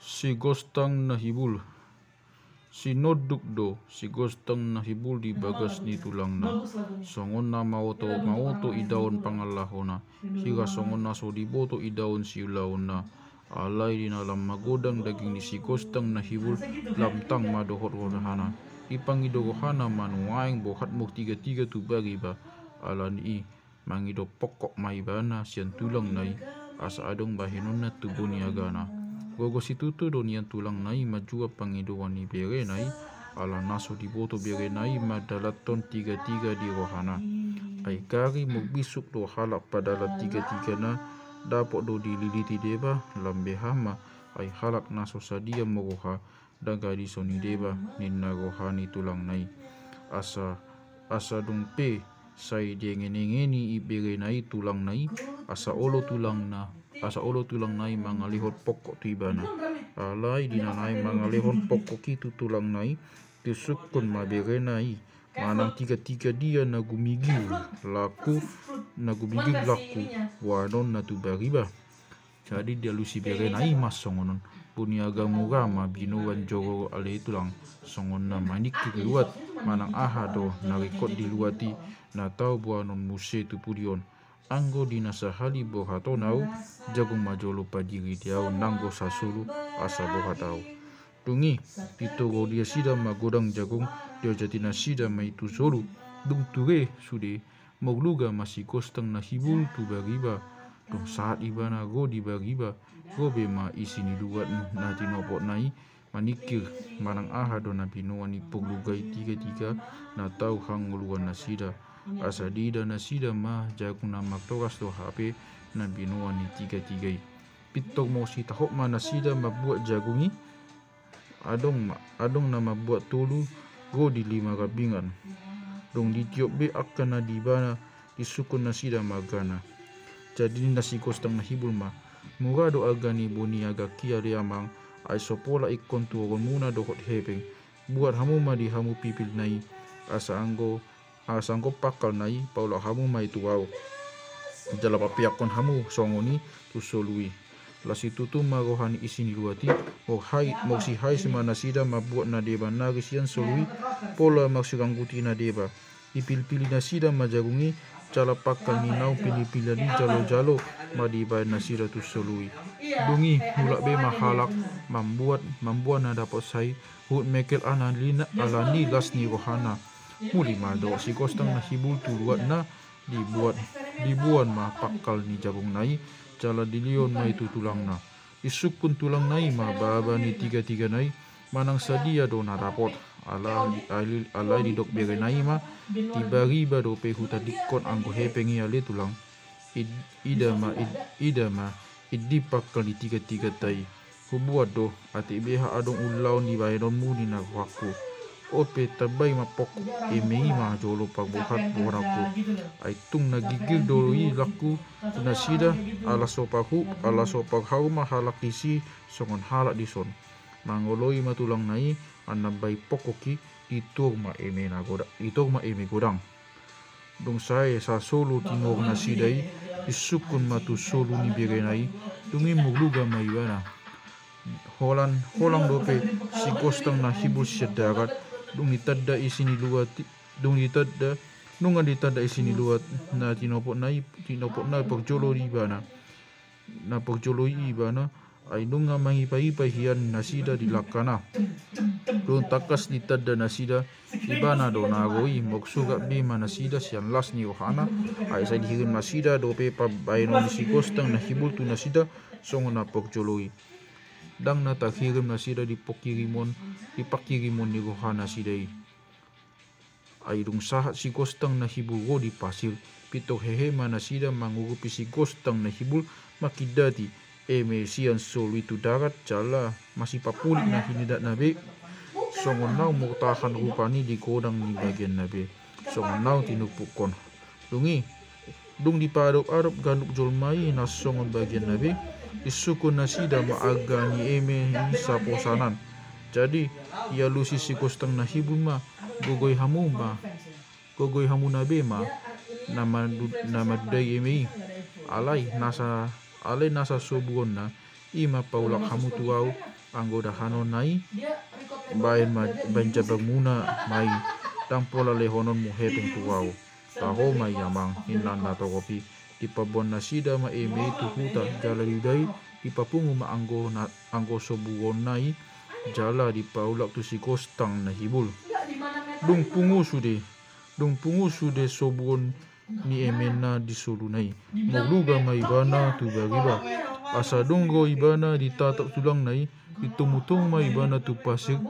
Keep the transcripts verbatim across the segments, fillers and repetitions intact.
Si Gostang na Hibul. Sinonduk do si Gostang na Hibul di bagas ni tulangna. Songon na maoto-maoto idaon pangallahona, hira songon na so diboto idaon siulaonna. Alai di na lam magodang daging ni si Gostang na Hibul, lam tang ma dohot rohana. Dipangido rohana ma nuaeng bohat mur tiga-tiga tu bariba. Alani i, mangido pongkok ma ibana sian tulangna i, asa adong bahenonna tu boniagana. Gogo situtu do nian tulangna i manjua pangidoan ni berena i, ala na so diboto berena i mandalathon tiga-tiga di rohana. Ai gari mur bisuk do halak padalan tiga-tigana, dapot do dililiti deba, lam beha ma, ai halak na so sadia maroha, ndang gadison i deba, ninna roha ni tulangna i. Asa, asa dung pe sai diengen-engeni i berena i tulangna i, asa olo tulangna, asa olo tulangna i mangalehon pongkok tu ibana. Alai di na naeng mangalehon pongkok i tu tulangna i, disungkun ma berena i, manang tiga-tiga dia na gumigir laku, na gumigir laku boanonna tu bariba. Jadi dialusi berena i ma songon on. Boniaga mura ma binoan joro ale tulang, songon na maningkir luat manang aha do na ringkot di luat i, na tau boanon muse tu pudi on. Anggo di na sahali bohaton au, jagung ma jolo padiri di au nanggo sasolu asa bohat au. Dung i, ditoru nasida ma godang jagung, diojati nasida ma i tu solu. Dung ture sude, murluga ma si Gostang na Hibul tu bariba. Dung sahat ibana ro di bariba, ro be ma isi ni luat na tinopotna i, maningkir manang aha do na binoan ni purluga i tiga-tiga na tau hangoluan nasida. Asa diida nasida ma jagung na martoras do hape na binoan ni tiga-tiga i. Pintor molo sitahop ma nasida mambuat jagung i, adong ma, adong na mambuat tolu ro di lima gambingan. Dung ditiop be angka na di ibana, disungkun nasida ma argana. Jadi ninna si Gostang na Hibul ma, mura do arga ni boniaga kia ale amang, ai so pola ingkon tuhoronmuna dohot hepeng. Buat hamu ma di hamu pilpilna i, asa anggo, asa anggo pangkalna i paulak hamu ma i tu au. Jala papeakkon hamu songon i tu solu i. Las situtu ma roha ni isi ni luat i, mur hai, mur sihais ma nasida mambuat na deba nari sian solu i, pola marsirangguti na deba. Dipilpili nasida ma jagung i, jala pangkal ni naung pinilpilian i jalo-jalo ma dibaen nasida tu solu i. Dung i, mulak be ma halak mambuat, mambuat na dapot sai, huhut mengkel alani, alani las ni rohana. Muli ma dohot si Gostang na Hibul tu luatna, dibuat, diboan ma pangkal ni jagungna i, jala dilehon ma i tu tulangna. Disungkun tulangna i ma baba ni tiga-tigana i, manang sadia do na dapot. Ala, alai, alai didok berena i ma, di bariba dope hutandingkon anggo hepeng i ale tulang. Id-, ida ma, id-, ida ma, indi pangkal ni tiga-tiganta i. Hubuat do, atik beha adong ulaon di bahenonmu ninna rohangku. On pe tambai ma pongkok eme i ma jolo pambohat bohanonku. Ai tung na girgir do i langku tu nasida, ala so parhu-, ala so parharu ma halak disi songon halak dison. Mangoloi ma tulangna i, manambai pongkok i, ditoru ma eme na goda-, ditoru ma eme godang. Dung sae sasolu tinuhor nasida i, disungkun ma tu solu ni berena i, dung i murluga ma ibana. Holan, holan dope si Gostang na Hibul sian darat, dung ditanda isi ni luat i, dung ditanda, nunga ditanda isi ni luat na tinopotna i, tinopotna parjolo ibana. Na parjolo i ibana, ai nunga mangipa-ipa hian nasida di langkana. Dung tangkas ditanda nasida, ibana do na ro i, mursurat be ma nasida sian las ni rohana, ai sai dihirim nasida dope pambahenon ni si Gostang na Hibul tu nasida songon na parjolo i. Ndang na tarhirim nasida di panghirimon, di panghirimon ni roha nasida i. Ai dung sahat si Gostang na Hibul ro di pasir, pintor hehe ma nasida mangurupi si Gostang na Hibul mangkindati eme sian solu i tu darat jala masipapulik na hinindatna be. Songon naung murtahan rupani di godang ni bagianna be. Songon naung tinumpukkon. Dung i, dung dipaadop-adop ganup jolma i na songon bagianna be, disungkun nasida ma arga ni eme i saposanan. Jadi, dialusi si Gostang na Hibul ma, gogoi hamu ma, gogoi hamuna be ma, na madu-, na madai eme i. Alai nasa, alai nasa so buonna, i ma paulak hamu tu au, Anggo dahanonna i, baen ma, baen jabangmuna ma i, ndang pola lehononmu hepeng tu ahu. Taho ma i amang, ninna na torop i. Dipaboan nasida ma eme i tu huta, jala diuda i, dipapungu ma anggo na, anggo sobuonna i, jala dipaulak tu si Gostang na hibul. Dung pungu sude, dung pungu sude sobuon ni emena di soluna i, mangluga ma ibana tu bariba. Asa dung ro ibana ditatap tulangna i, ditomutomu ma ibana tu pasir,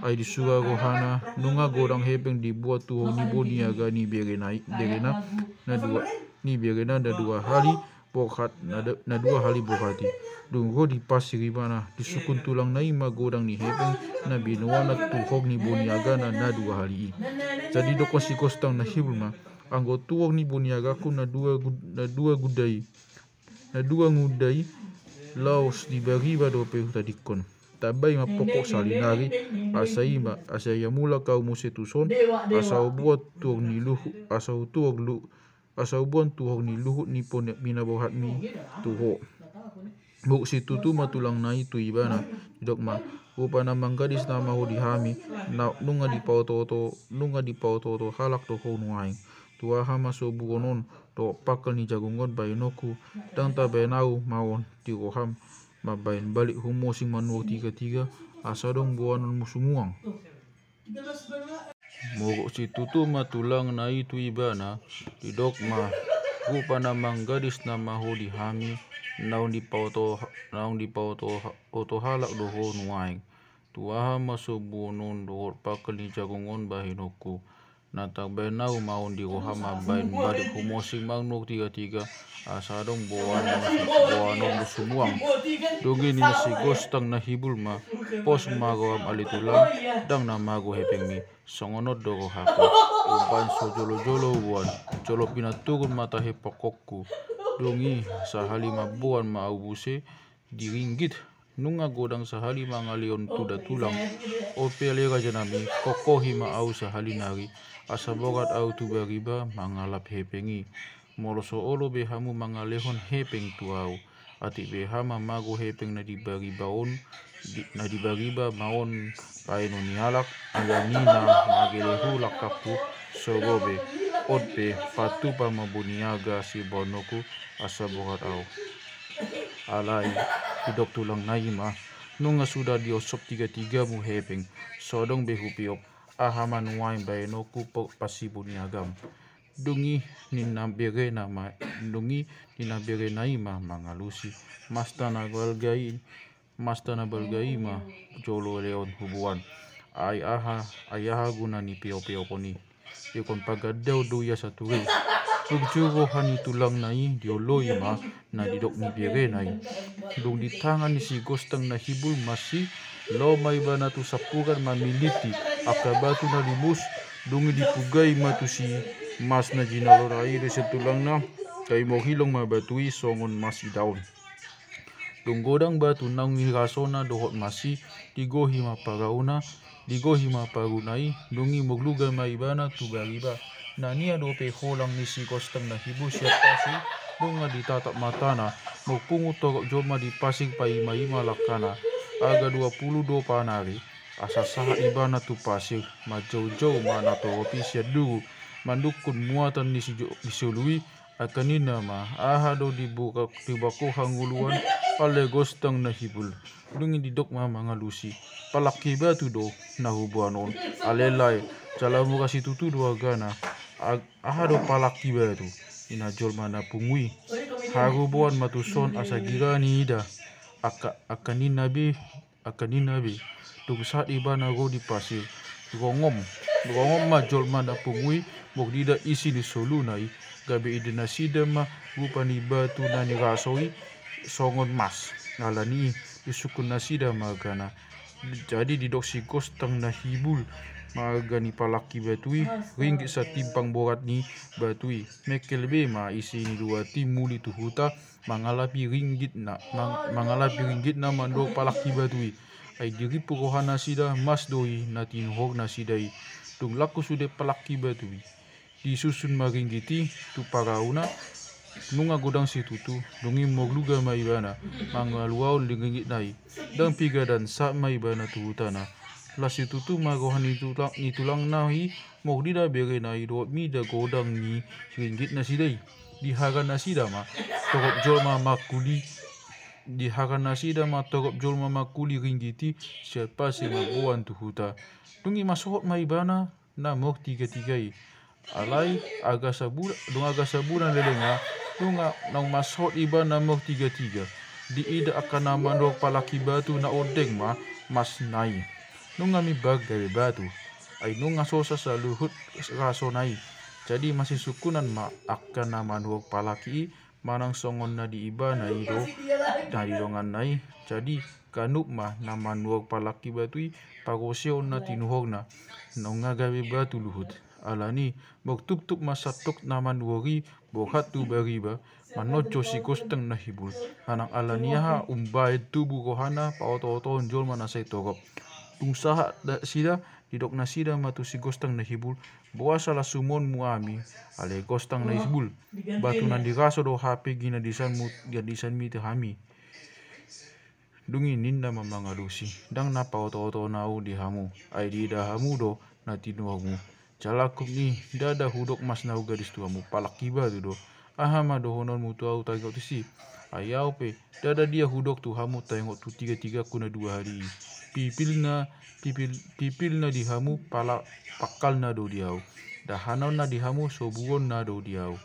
ai disura rohana, nunga godang hepeng dibuat tu hok ni boniaga ni berena i, berena na dua, ni berena na dua hali borhat, na da-, na dua hali borhat i. Dung ro di pasir ibana, disungkun tulangna i ma godang ni hepeng na binoana tu hok ni boniagana na dua hali i. Jadi didok si Gostang na hibul ma, anggo tu hok ni boniagaku na dua gud-, na dua gunda i, na dua gunda i, laos di bariba dope hutadingkon. Tambai ma pokok sahali nari, asa i ma, asa ia mulak ahu muse tuson, asa huboan tu hok ni luhut, asa hutu hok lu-, asa huboan tu hok ni luhut ni pone-, pinaborhatmi tu ho. Muruk situtu ma tulangna i tu ibana, didok ma, rupana manggadis nama ho di hami, na nunga dipaotooto, nunga dipaotooto halak do ho nuaeng. Tu aha ma sobuon on, dohot pangkal ni jagung on baenonku, ndang tabaen ahu ma on di roham, mambaen balik humosing manuruk tigatiga, asa adong boanonmu sumuang. Muruk situtu ma tulangna i tu ibana, didok ma, rupana manggadis nama ho di hami, naung dipaoto, naung dipaoto, oto halak do ho nuaeng. Tu aha ma sobuon on dohot pangkal ni jagung on baenonku, ndang tabaen ahu ma on di roham mambaen balik humosing manuruk tigatiga, asa adong boanon, boanonmu sumuang. Dung i ninna si Gostang na hibul ma, pos ma roham ale tulang, ndang na mago hepengmi, songon on do rohangku. Umbahen so jolojolo huboan, jolo pinanturun ma tahe pokokku. Dung i sahali mamboan ma ahu muse di ringgit, nunga godang sahali mangalehon tu da tulang. On pe ale rajanami, kokohi ma ahu sahali nari, asa borhat ahu tu bariba mangalap hepeng i. Molo so olo be hamu mangalehon hepeng tu ahu, atik be hami ma mago hepeng na di bariba on, di, na di bariba ma on baenon ni halak, alani na mangele hu langkangku, so ro be. On pe patupa ma boniaga siboanonku, asa borhat ahu. Alai didok tulangna i ma, nunga suda diosop tigatigamu hepeng, so adong be hupeop, aha ma nuaeng baenonku po-, pasiboniagam. Dung i ninna berena ma, dung i ninna berena i ma mangalusi. Masta na balga i, masta na balga i ma jolo lehon huboan. Ai aha, ai aha guna ni peopeopon i? Ingkon pagandaon do ia sature. Dung jur roha ni tulangna i dioloi ma na didok ni berena i. Dung di tangan ni si Gostang na hibul mas i, laho ma ibana tu sampuran mamiliti angka batu na limus, dung i dipugai ma tusi mas na jinalona i dohot sian tulangna, gabe mangilong ma batu i songon mas idaon. Dung godang batu naung nirasona dohot mas i, digohi ma parauna, digohi ma parauna i, dung i mangluga ma ibana tu bariba. Na nian dope holang ni si Gostang na hibul sian pasir, nunga ditatap matana, mangpungu torop jolma di pasir paimaima langkana. Arga dua pulu do panari, asa sahat ibana tu pasir, manjaujau ma na torop i sian duru, manungkun muatan ni si jo-, ni solu i, angka ninna ma, aha do dibuka-, dibuat ho hangoluan, ale Gostang na hibul. Dung i didok ma mangalusi, palangki batu do na huboan on, ale lae, jala mura situtu do argana. Ag-, aha do palangki batu? Ninna jolma na pungu i. Haru boan ma tuson asa gira niida. Angka, angka ninna be, angka ninna be. Dung sahat ibana ro di pasir, rongom, rongom ma jolma na pungu i, molo diida isi ni soluna i, gabe ida nasida ma rupa ni batu na niraso i songon mas. Alani i disungkun nasida ma argana. Jadi didok si Gostang na hibul ma arga ni palangki batu i, ringgit satimbang borat ni batu i. Mengkel be ma isi ni dua tim muli tu huta, mangalapi ringgitna, mang-, mangalapi ringgitna mandok palangki batu i. Ai dirimpu roha nasida, mas do i na tinuhor nasida i. Dung langkung sude palangki batu i, disusun ma ringgit i tu parauna, Nunga godang situtu, dung i molo luga ma ibana mangaluaon ringgitna i. Ndang piga dan sahat ma ibana tu hutana. Las situtu ma roha ni tulang, ni tulangna i, molo diida berena i dohot mida godang ni ringgit nasida i. Dihaga nasida ma torop jolma mangkuli, dihaga nasida ma torop jolma mangkuli ringgit i sian pasi mamboan tu huta. Dung i masohot ma ibana na mor tigatiga i. Alai aga sabulan, dung aga sabulan leleng ma, nunga naung masohot ibana mor tigatiga, diida angka na manuhor palaki batu na ondeng ma masna i. Nunga mimbar gabe batu, ai nunga sosa saluhut rasona i. Jadi masisungkunan ma angka na manuhor palaki i manang songon na di ibana i do na di donganna i. Jadi ganup ma na manuhor palaki batu i pagoseon na tinuhorna, nunga gabe batu luhut. Alani i molo tuptup ma sandok na manuhor i borhat tu bariba, manonjol si Gostang na Hibul. Manang alani aha umbahen tubu rohana paotootohon jolma na sai torop. Dung sahat nasida, didok nasida ma tu si Gostang na Hibul, boasa las sumonmu hami, ale Gostang na Hibul? Batu na di raso do hape ginadesanmu, ginadesanmi tu hami. Dung i ninna ma mangalusi, ndang na paotootohon ahu di hamu, ai diida hamu do na tinuhormu. Jala angkup ni i, ndada hudok masna hu gadis tu hamu, palaki batu do. Aha ma dohononmu tu ahu taringot tusi? Ai ahu pe ndada dia hudok tu hamu taringot tu tigatigangku na dua hali i. Pipilna, pipil, pipilna di hamu pala, pangkalna do di ahu. Dahanonna di hamu sobuonna do di ahu.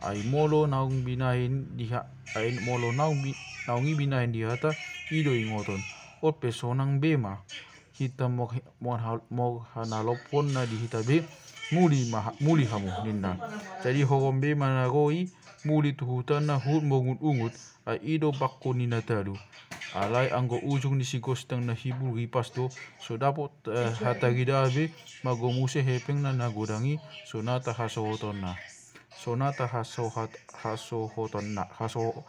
Ai molo naung binahen di ha, ai molo naung bi, naung i binahen di hata, i do ingoton. On pe sonang be ma hita mor, mor, mor hanalophonna di hita be, muli ma, muli hamu ninna. Jadi horom be ma na ro i, muli tu hutana huhut mongungungut, ai i do bangko ni na talu. Alai anggo ujung ni si Gostang na Hibul ripas do, so dapot, eh, hata rida be, mago muse hepengna na godang i, sonata hasohotonna. Sonata hasohat, hasohotonna, haso,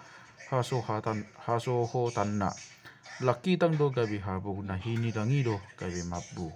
hasohatan, hasohotanna. Langkitang do gabe habur, na hinitang i do gabe mambu.